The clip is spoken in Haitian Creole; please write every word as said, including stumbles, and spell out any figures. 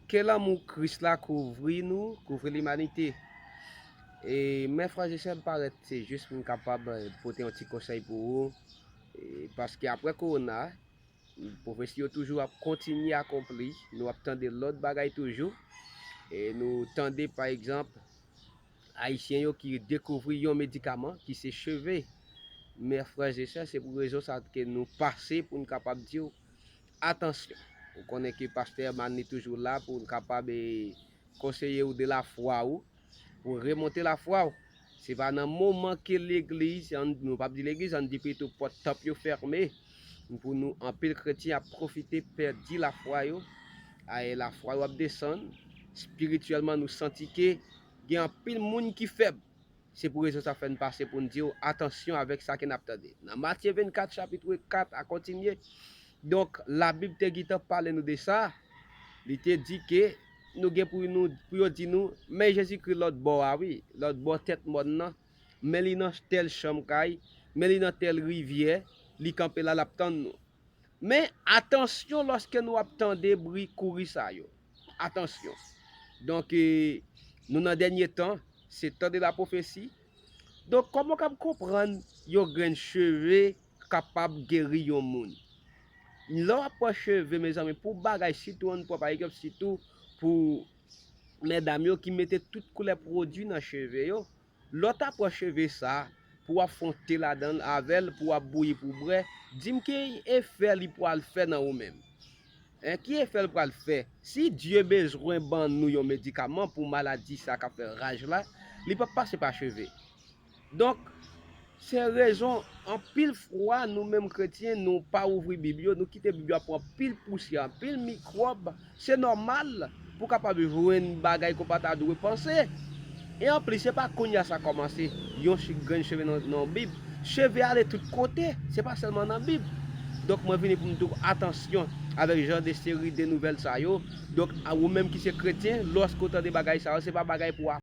Ke lanmou Kris la kouvri nou, kouvri limanite. E, men frè e sè, m parèt se jis pou m kapab, eh, pote yon ti konsèy pou ou. E, paske apre kowona, pwofesi yo toujou ap kontinye akonpli. Nou ap tande lòt bagay toujou. E nou tande, pa egzanp, Ayisyen yo ki dekouvri yon medikaman ki se cheve. Men frè e sè, se pou rezon sa ke nou pase pou n kapab di w, atansyon. Ou konnen ke pastè Herman li toujou la pou l kapab, eh, konseye w de lafwa ou, pou remonte lafwa ou. Se pa nan moman ke legliz, ann, nou p ap di legliz, ann di pito pòt tanp yo fèmen, pou nou anpil kretyen ap pwofite pèdi lafwa yo. Ay, lafwa yo ap desann, espirityèlman nou santi ke gen anpil moun ki fèb. Se pou rezon sa fè n pase pou n di w atansyon avèk sa ke n ap tande. Nan Matye vennkat, chapit kat a kontinye. Donk, Labib te gentan pale nou de sa. Li te di ke nou gen pou nou, pou yo di nou, men Jezikri lòt bò a, wi, lòt bò tèt mòn nan, men li nan tèl chanm kay, men li nan tèl rivyè, li kanpe la, l ap tann nou. Men, atansyon lòske nou ap tande bri kouri sa yo. Atansyon. Donk, eh, nou nan dènye tan, se tan de la pwofesi. Donk, kòman w kab konprann yon grenn cheve kapab geri yon moun? Lè w ap pran cheve, mezanmi, pou bagay, sitou ann pran pa egzanp, sitou pou medam yo ki mete tout koulè pwodui nan cheve yo, lè w ta pran cheve sa, pou w ap fè yon te ladan l avè l, pou w ap bouyi pou w bwè, di m ki efè li pral fè nan ou menm. Hein, ki efè l pral fè? Si Dye bezwen ban nou yon medikaman pou maladi sa k ap fè raj la, li p ap pase pa cheve. Donk, se rezon anpil fwa nou menm kretyen, nou pa ouvri Bib yo, nou kite Bib yo ap pran anpil pousyè, anpil mikwòb. Se nòmal pou w kapab jwenn bagay ke w pa ta dwe panse. E anplis, se pa kounye a sa kòmanse, yon ch-, grenn cheve nan, nan Bib. Cheve ale tout kote, se pa sèlman nan Bib. Donk, mwen vini pou m di w atansyon avèk jan de seri de nouvèl sa yo. Donk, a ou menm ki se kretyen, lòske w tande bagay sa yo, se pa bagay pou w